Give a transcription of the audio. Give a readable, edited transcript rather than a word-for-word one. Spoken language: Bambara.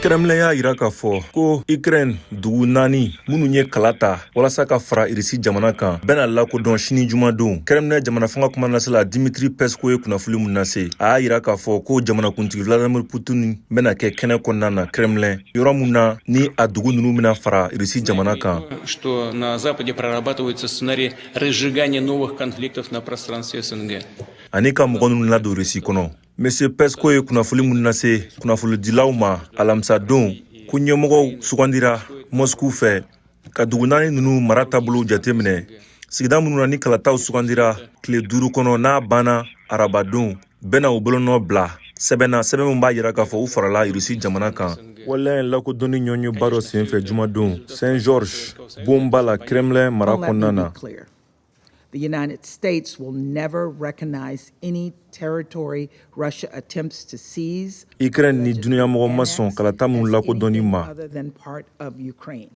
Kremlin y'a yira k'a fɔ ko Ukraine dugu naani minnu ye kala ta walasa ka fara Irisi jamana kan, bɛna lakodɔn sini jumadon. Kremlin jamana fanga kumanasela Dimitri Peskov ye kunnafoli mun lase, a y'a yira k'a fɔ ko jamanakuntigi Vladimir Putin bɛna kɛ kɛnɛ kɔnɔna na Kremlin, yɔrɔ mun na ni a dugu ninnu bɛna fara Irisi jamana kan. Что на Западе прорабатываются сценарии разжигания новых конфликтов на пространстве СНГ. Ani ka mɔgɔ ninnu ladon Irisi kɔnɔ. Monsieur Peskov ye kunnafoli mun lase kunnafonidilaw ma alamisadon, ko ɲɛmɔgɔw sugandira Moscou fɛ ka dugu naani ninnu mara taabolo jateminɛ, sigida minnu na ni kalataw sugandira tile 5 kɔnɔ, n'a banna arabadon, bɛna u bolonɔ bila sɛbɛn na, sɛbɛn min b'a yira k'a fɔ u farala Irisi jamana kan. Waleya in lakodɔnni ɲɔgɔnyeba dɔ senfɛ jumadon Saint Georges bonba la, Kremlin mara kɔnɔna na. The United States will never recognize any territory Russia attempts to seize. Ukraine ni duniyamɔgɔ ma sɔn kalata minnu lakodɔnni ma. Other than part of Ukraine.